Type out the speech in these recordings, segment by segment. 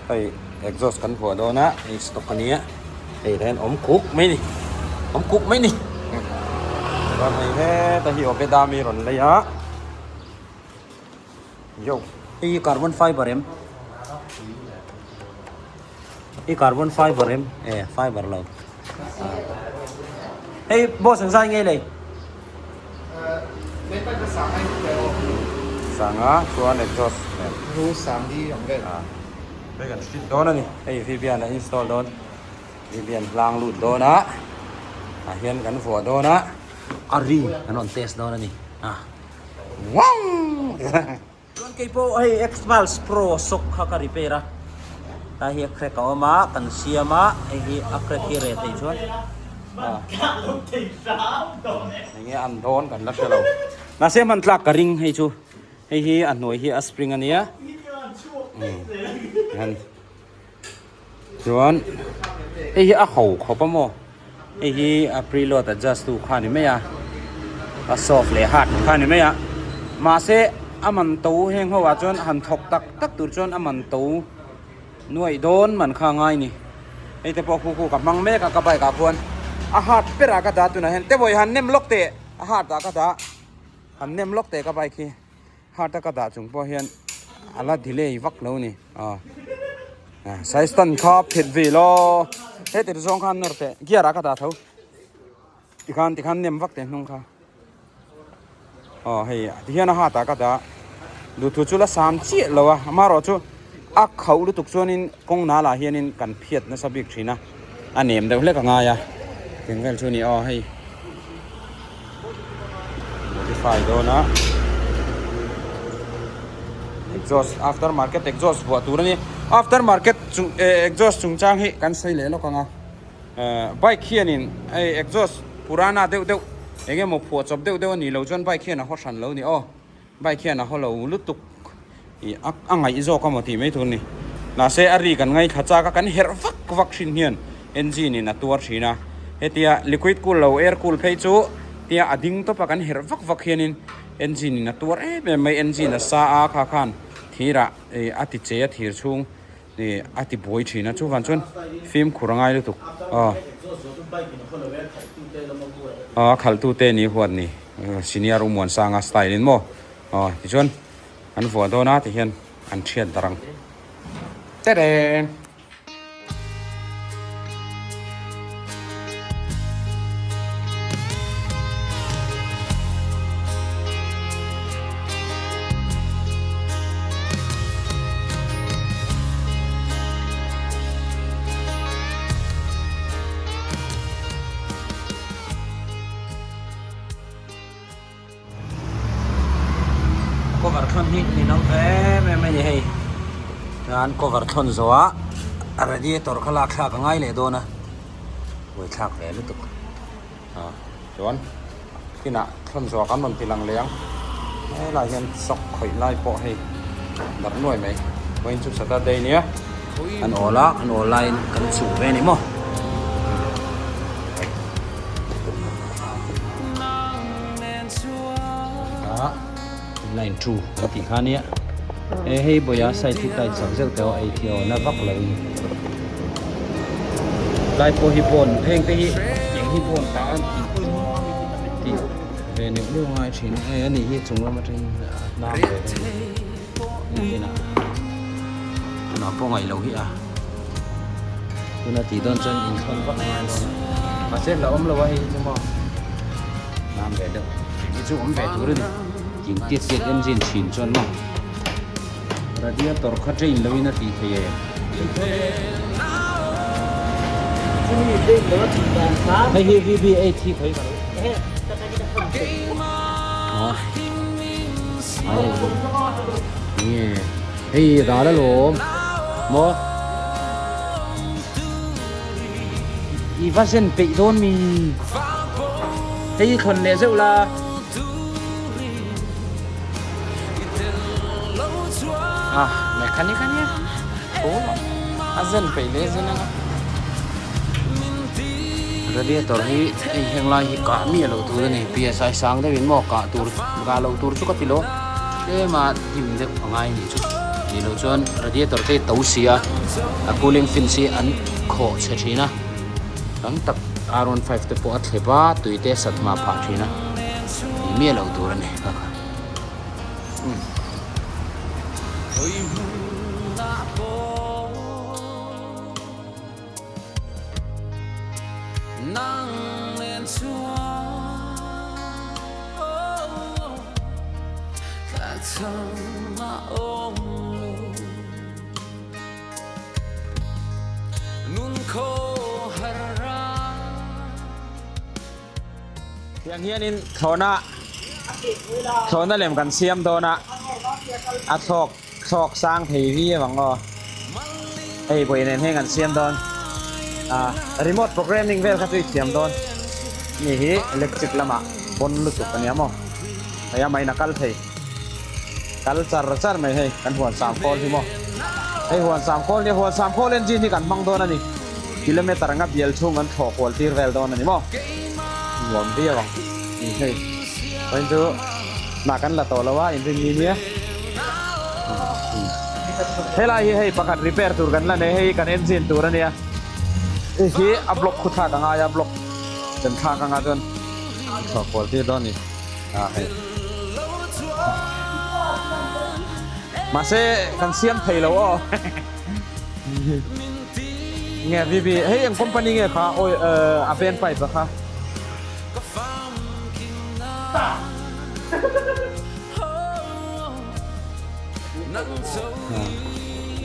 Hei exhaust kan vuah dawn a, hei stock a nia, hei tah hian awm kuk mai a ni, awm kuk mai a ni. Chuan hei heta hi Obeda mi rawn lei a, yo. Hei hi carbon fiber em? Hei carbon fiber em? E fiber lo. Hei boss ang zai nge lei? Sanga chuan exhaust nen. Ru sanghi ang vel. Hei kan fit dawn a ni. Hei VBN a install dawn. VBN hlang lut dawn a. Ah hian kan vuah dawn a. A ri kan rawn test dawn a ni. Wow! Chuan kei pawh hei Xmiles Pro sock kha ka repair a, tlai hi a crack a awm a, kan siam a, hei hi a crack hi reh theih chuan enge an dawn kan la hre lo. Mahse hman tlak ka ring hei chu, hei hi a hnuai hi a spring a nia, chuan hei hi a ho khawp a maw hei hi a preload adjust tu kha ni mai a a soft leh hard kha ni mai a mahse a man to heng ho ah chuan han thawk tak tak tur chuan a man to nuaih dawn man kha a ngai ni hei te pawh khu khu ka hmang mek a ka bike ah khuan a hard ber ah ka dah tunah hian te vawi han nem lawk teh a hard ah ka dah han nem lawk teh ka bike hi. Hard a ka dah chung pawh hian a la delay vak lo ni aw size tan kha phet ve lo heti zawng khan nawr teh gear ah ka dah tho tikhan tikhan nem vak teh hnung kha aw hei tihian a hat ah ka dah duhthu chu la sam chiah lo a amaherawh chu a khauh lutuk chuanin kawng nal ah hianin kan phiat nasa bik thin a a nem deuh hlek a ngai a eng vel chu a ni aw hei. Modify dawn a exhaust after market exhaust vuah tur a ni after market chung eh exhaust chung chang hi kan sawi leh lawk ang a eh bike hianin hei exhaust purana deuh deuh eng emaw phuah chawp deuh deuh a nih loh chuan bike hian a haw hran lo a ni aw bike hian a haw lo lutuk ih a a ngaih zawk a maw tih mai tur a ni mahse a ri kan ngaithla chak a kan herh vak vak thin hian engine in a tuar thin a hetia liquid cool lo air cool phei chu tia a ding tawp a kan herh vak vak hianin engine in a tuar em em mai engine a sa a kha khan thir ah ih a ti che a thir chhung ih a ti buai thin a chuvang chuan fimkhur a ngai lutuk aw aw a khalh tu te ni huat ni senior Umuansanga style in maw aw tichuan. An vuah dawn a ti hian an thiat darh ang. Tadee! Cover thlawn hi ninawm em em a ni hei chuan cover thlawn zawh ah radiator kha lak thlak a ngai leh dawn a buaithlak ve lutuk a chuan kinah thlawn zawh kan rawn ti lang leh ang helai hian sock khawih lai pawh hei darh nuai mai vawiin chu saturday nia an awl a an awl laiin kan chhuh ve a ni maw. Line two an tih kha nia e hei bawia side hi tight sak zeuh teh aw ei khi aw na vak lo in lai pawh hi bawn heng te hi eng hi bawn ta an tih tih ve neuh neuh ngai thin a hei ani hi chung lam atangin a hnam ve dawn a ni a tunah pawh ngaih loh hi a tuna tih dawn chuan inthawn vak ngai dawn a mahse la awm lo a hei chu maw hnam ve deuh hi chu awm ve tur a ni tin tiat tiat engine chhin chuan maw radiator kha train lo in a tih theih em hei hi VB8 hi khawi ka lo nge hei ral alawm maw i va zen peih dawn mi hei thlawn leh zeuh la a mechanic ania tho a zen peih leh zen anga radiator hi hei heng lai hi kah miah loh tur a ni psi sang deuhin maw kah tur kah loh tur chu ka ti lo tlema dim deuh a ngai a nih chu. Nih loh chuan radiator te hi to si a, a cooling fins hi an khawh chhe thin a, tam tak R15 te pawh a thlep a, tui te a sat hma phah thin a, ni miah loh tur a ni kha kha. Tiang hianin thlawhna thlawhna lem kan siam dawn a, a thlawk thlawk sang thei viau ang aw. Hei vawi nen hian kan siam dawn ah remote programming vel kha chu i thiam dawn ni hi electric lamah bon lutuk a nia maw hei a main a kal thei kal char char mai hei kan huan sam khawl hi maw hei huan sam khawl nia huan sam khawl engine hi kan hmang dawn a ni kilometer anga bial chhung kan thlawh kual tir vel dawn a ni maw nuam viau ang ni hei vawiin chu hnah kan la tawh lo a inrinni nia. Helai hi hei pakhat repair tur kan la nei hei kan engine tur a nia hei hi a block khu thlak a ngai a block kan thlak anga chuan chhuah kual tir dawn a ni a hei mahse kan siam thei lo aw nge VB hei eng company nge kha awi a band pipe a kha.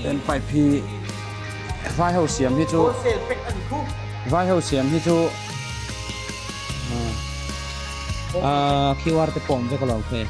Pen pipe hi vai ho siam hi chu vai ho siam hi chu ah QR te pawh awm vek alo phei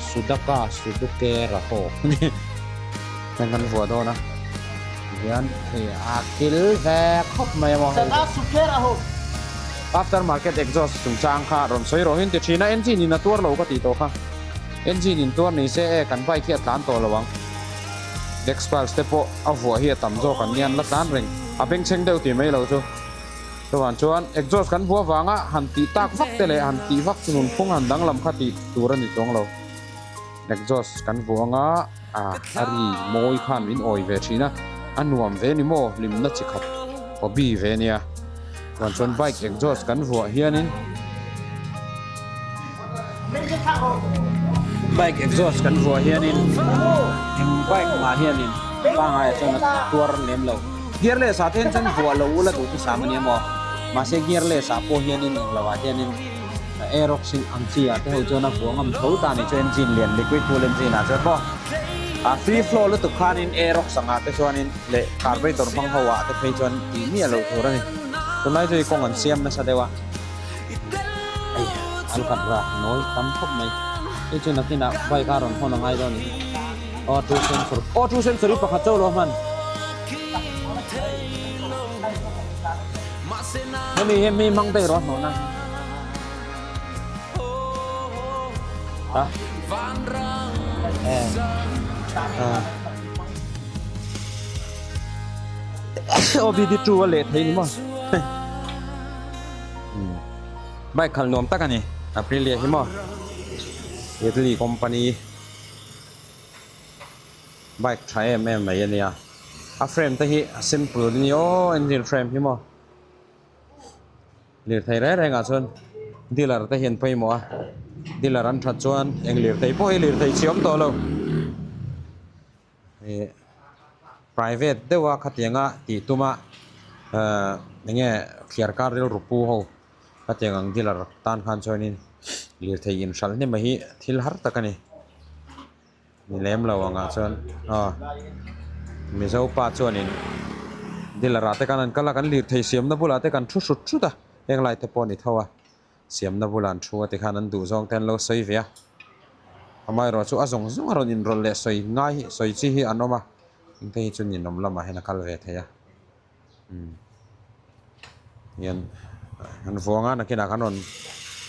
Sudaka Suduke Raho heng kan vuah dawn a tihian hei a kil ve khawp mai a maw hei after market exhaust chungchang kha rawn sawi rawh hin ti thin a engine in a tuar lo ka tih tawh kha. Engine in tuar ni se e kan bike hi a tlan tawh lo ang. Dexpulse te pawh a vuah hi a tam zawk an nia an la tlan reng. A bengchheng deuh tih mai lo chu. Chuvan chuan exhaust kan vuah vanga han tih tak vak te leh han tih vak chu nunphung han danglam kha tih tur a ni chuang lo. Exhaust kan vuah anga a a ri mawi khan min awi ve thin a, a nuam ve ni maw hlimna chi khat hobby ve nia. Chuan chuan bike exhaust kan vuah hianin Bike exhaust kan vuah hianin eng bike mah hianin pangai ah chuan a tuar lem lo. Gearless ah te hian chuan vuah lo ula duh chu sam ania maw? Mahse gearless ah pawh hianin eng lo ah hianin Aerox in ang chi ah te ho chuan a vuah ngam tho ta ni chu engine lian liquid cool engine ah chuan maw a free flow lutuk khanin Aerox ang ah te chuanin leh carburetor hmang ho ah te phei chuan tih miah loh tur a ni. Tunlai chu i kawng an siam nasa deuh a. Hei an khat rak nawi tam khawp mai hei chu nakinah bike a rawn hawn a ngai dawn a ni aw two sensor aw two sensor hi pakhat chauh lo a hman hemi hi mi hmang daih rawh a hnawhna a aw BD two a leh thei ni maw. Bike khalh nuam tak a ni Aprilia hi maw Italy company bike tha em em mai a nia a frame te hi a simple a ni aw engine frame hi maw lirthei reng reng ah chuan dealer te hi an pawimawh a dealer an that chuan eng lirthei pawh hi lirthei chhi awm tawh lo. Ih private deuh a khatianga tih tum a ahh enge thliar kar rilru pu ho khatiang ang dealer tan khan chuanin lirthei inhralh hnem hi thil har tak a ni ni lem lo ang ah chuan aw mizo pa chuanin dealer ah te khan an kal a kan lirthei siamna bulah te kan thu hrut hrut a heng lai te pawh a ni tho a. Siamna bulah an thu a tikhan an duh zawng te an lo sawi ve a, amaherawh chu a zawng zawng a rawn inrawlh leh sawi ngai hi sawi chi hi an awm a, engte hi chu ninawm lamah hian a kal ve thei a, umm hian an vuang a nakinah kan rawn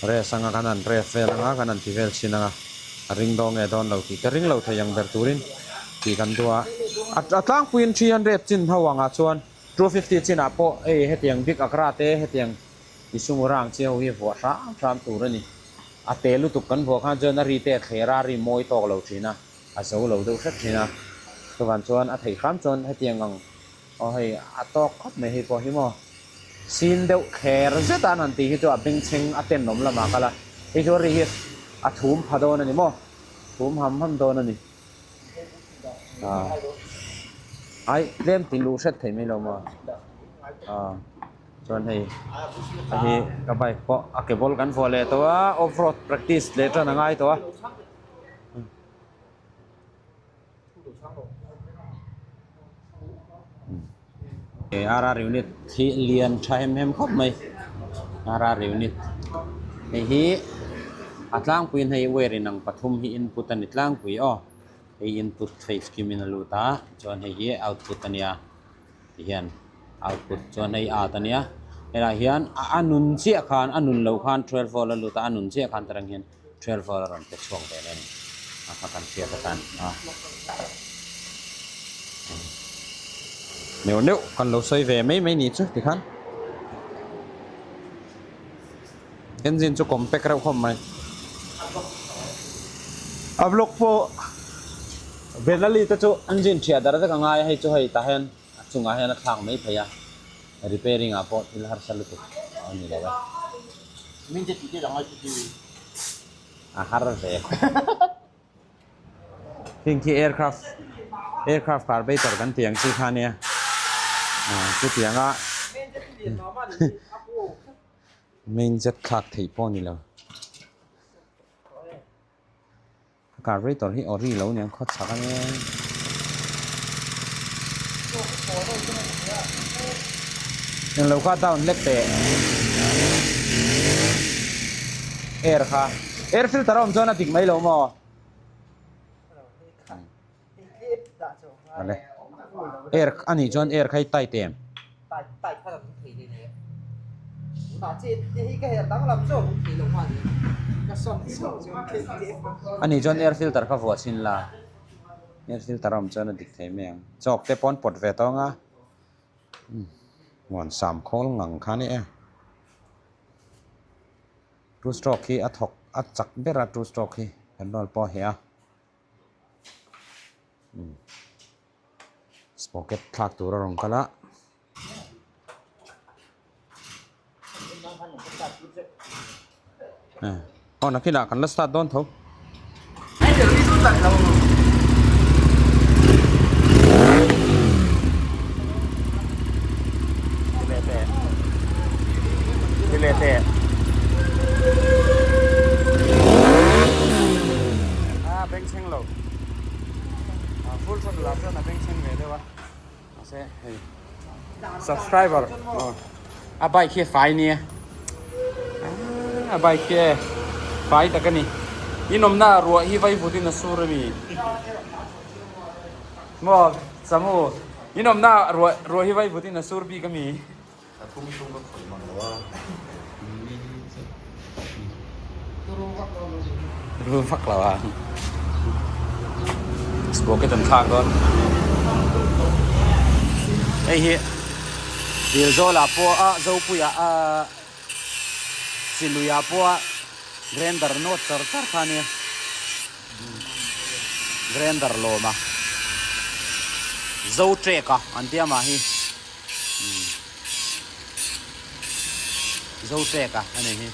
rest anga kan han ref vel anga kan han ti vel chhin anga a ring dawn nge dawn lo tih te ring lo thei ang ber turin tih kan duh a, a tlangpuiin 300 chin ho angah chuan 250 chinah pawh hei hetiang big agra te hetiang. I sungura ang chiang ho hi vuah hram hram tur a ni. A te lutuk kan vuah khan chuan a ri te a thler a, a ri mawi tawk lo thin a, a zo lo deuh hret thin a. Chuvang chuan a theih hram chuan hetiang ang aw hei a tawk khawp mai hei pawh hi maw sin deuh kher zet a an han tih hi chu a bengchheng a tenawm lamah kal a, hei chu a ri hi a thum pha dawn a ni maw thum ham ham dawn a ni. Ai tlem tih luh hret theih mai lo maw chuan hei a hi ka bike pawh a ke ball kan vuah leh tawh a off road practice leh tan a ngai tawh a. RR unit hi lian tha hem hem khawp mai RR unit hei hi a tlangpuiin hei wire inang pathum hi input a ni tlangpui aw hei input phase kim in a lut a chuan hei hi output a nia tihian output chuan hei out a nia helaiah hian a nun chiah khan a nun loh khan 12 volt a lut a a nun chiah khan tarang hian 12 volt a rawn pe chhuak ve leh a ni a kha kan hriat atan a neuh neuh kan lo sawi ve mai mai ni chu tikhan engine chu compact reuh khawp mai a block pawh Benali te chu engine thiah dar vek a ngai a hei chu hei tah hian a chungah hian a thlak mai phei a repairing ah pawh thil harsa lutuk a ni lo e. A har ve khawp a. Heng khi aircraft aircraft carburetor kan tih ang chi kha ania chutiang a main jet thlak theih pawh a ni lo. Carburetor hi ori lo aniang khaw chhak ania. Englo kha down hlek teh air kha air filter a awm chuan a dik mai lo maw? Awle air a nih chuan air kha i tight em? A nih chuan air filter kha vuah chhin la air filter a awm chuan a dik thei mai ang chawk te pawn pawt ve tawng a muan sam khawl ngang kha a ni e two stroke hi a thawk a chak ber a two stroke hi petrol pawh a heh a. Sprocket thlak tur a rawn kal a. Aw nakinah kan la start dawn tho. A bengchheng lo full throttle ah chuan a bengchheng ve deuh a mahse hei subscriber a bike hi a fai nia a bike hi e fai tak a ni inawmna ah ruah hi vaivut in a sur a mi maw samu inawmna ah ruah ruah hi vaivut in a sur bik a mi. A thum chung ka khawih mang lo a. Ru vak lo a. Sprocket an thlak dawn. Hei hi Dilzawlah pawh a Zopuia a Chiluia pawh a grinder nawt char char kha a nia. Grinder lawm a. Zotrek a an tia mah hi. Zotrek-a a nih hi.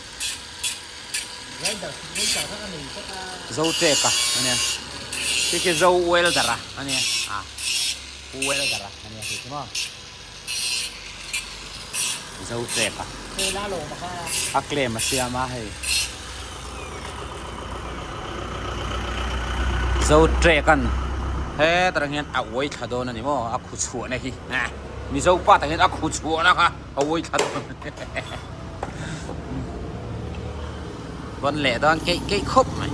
Zotrek-a a nia. Khi khi Zo welder-a a nia. A welder-a a nia khi khi maw. Zotrek-a. A claim a siam a hei. Zotrek-a'n hetah hian a uai thla dawn a ni maw a khu chhuahna hi. Mizo pa tak hian a khu chhuahna kha a uai thla dawn. Vawn leh dawn keih keih khawp mai.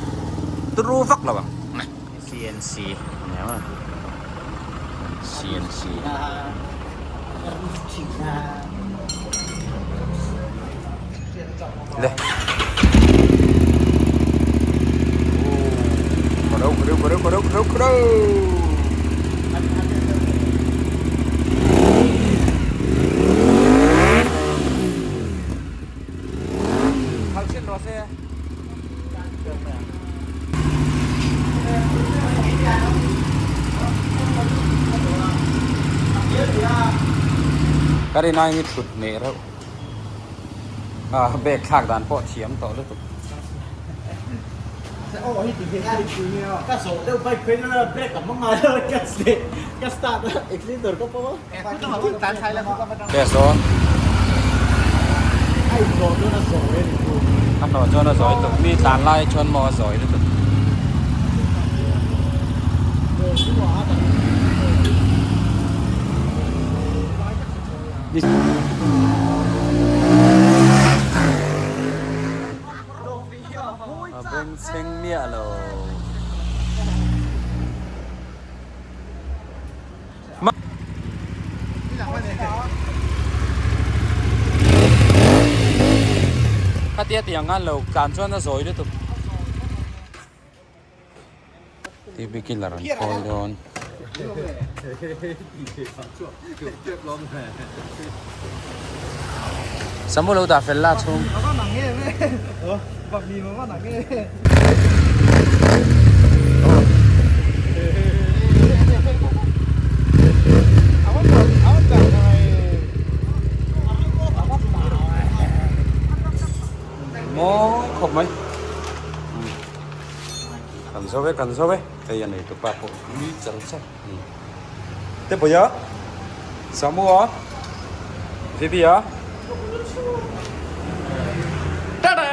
Turu vak lo ang. CNC nia maw? CNC. Le. Kro kro kro kro kro kro. Khal chin rawh se. Ka rin aiin i thut hneh reuh. A bag thlak dan pawh thiam tawh lutuk. Test dawn. A hnawh chuan a zawi tuk. Mi tlan lai chuan maw a zawi lutuk. A bengchheng miah lo. Khatia tiang khan lo tlan chuan a zawi lutuk. TV killer an khawl dawn. Samu lo dah fel la chhung. Mawi khawp mai. Kan zo e kan zo e hei a nei tupa pawh nui char char te pawh a Samu a Vivi a ta da.